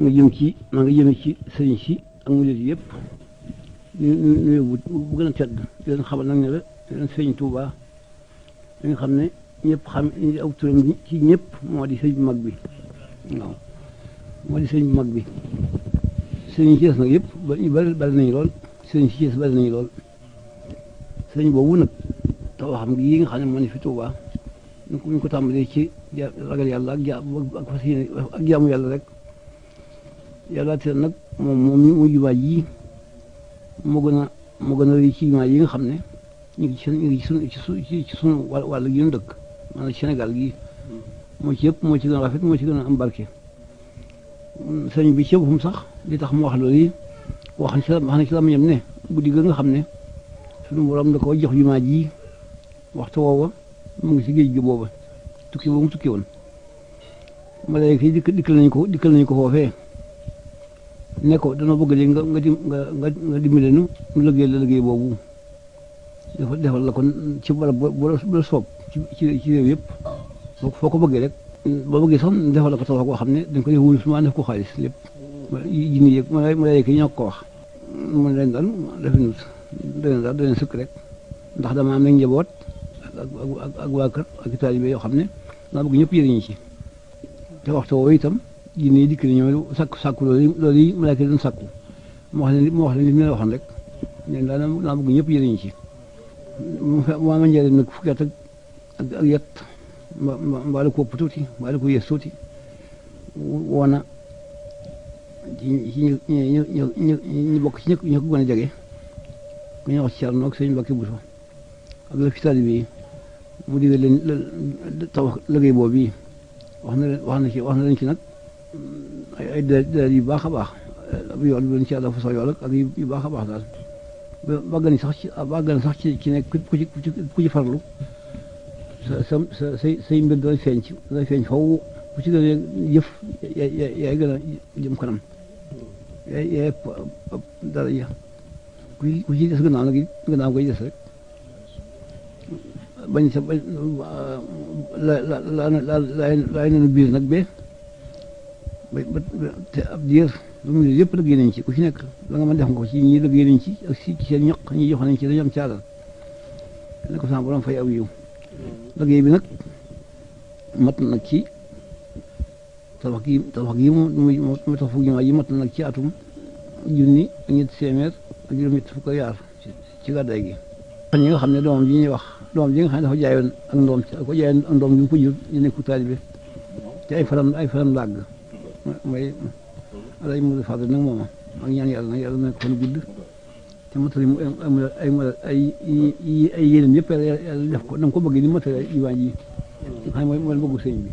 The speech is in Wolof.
maa ngi jëm ci sëriñ si ak murid yëpp ñu bu gën a tedd di leen xamal nag ne la di leen sëriñ Tuuba li nga xam ne ñëpp xam aw turam ci ñëpp moo di sëriñ bu mag bi waaw moo di sëriñ bu mag bi sëriñ ci des nag yëpp bari nañu lool sëriñ si ci des bari nañu lool sëriñ boobu nag taw xam yi nga xam ne moo ne fi Tuuba ñu ko tàmbalee ci ragal yàlla ak fas yéene ak jaamu yàlla rek yàlla te nag moom mu jumaa ji moo gën a rëy ci jumaa yi nga xam ne ñu ngi ci sunu wàll gi ñu dëkk maanaam Sénégal gi moo ci yëpp moo ci gën a rafet moo ci gën a am barke sëñ bi ci boppam sax li tax mu wax loolu yi wax na ci la mu ñem ne guddi ga nga xam ne sunu borom da ko jox jumaa ji waxtu woowa mu ngi ci géej gi booba tukki boobu mu tukki woon malaaka yi dikkal nañu ko foofee ne ko dana bëgg léegi nga dimbale nu liggéey la liggéey boobu defal la kon ci barab bu la soob ci réew yëpp foo ko bëggee rek boo bëggee sax defal la ko tabax koo xam ne dañ ko def wurus maa def ko xaalis lépp jinni yëg malaaka yi ñoo ko wax mu leen daal definut daleen sëkk rek ndax dama am nañ njaboot ak waa kër ak taalibe yoo xam ne naa bëgg ñëpp yëriñu ci te waxtu woowu itam jinne yi dikk na ñoom sàkku loolu yi malaaka yi doon sàkku mu wax leen li mu leen waxoon rek leen daal naa bëgg ñëpp yëriñu ci maa ma njëriñ nag fukki at ak yet mbaa la ko ëpp tuuti mbaa la ko yées tuuti woona ci ñu bokk ci ñu ko gën a jege ku ñuy wax ci Cerno ak sëñ Mbàkke Buso ak la fi taalibe yi mu digal leen tabax liggéey boobu yi wax na leen ci nag ay dalil yu baax a baax yool bi leen ci yàlla fa sax yool ak yu baax a baax daal bàgg na sax ci nekk ku ci farlu say mbir dooy feeñ faw ku ci gën a jëf yaay gën a jëm kanam yaay dara ja ku ci des gannaaw koy des rek bañ sa laay nanu biir nag te ab diir lu mu yëpp liggéey nañ ci ku ci nekk la nga mën def nga ko ci ñi liggéey nañ ci ak ci seen ñaq ñi jox nañ ci dañu am caalal ne ko sama borom fay aw yiw liggéey bi nag mat nag ci tabax gi mu tax fukk jumaa yi mat na nag ci atum junni ak ñetti téeméer ak juróom-ñett fukk ak yaar ci gàddaay gi ñi nga xam ne doom ji nga xam ne dafa jaayoon ak ndoom ko jaayoon ak ndoom bi ko jur ñu nekku taalibe ci ay faram làgg mooy alay mu fàgg nag mooma ak ñaan yàlla nag yàlla nekk fan gudd te matali mu ay yéeneen yëpp yàlla def ko na nga ko bëgg ni matali jumaa ji nga xam ne mooy bëggu sëñ bi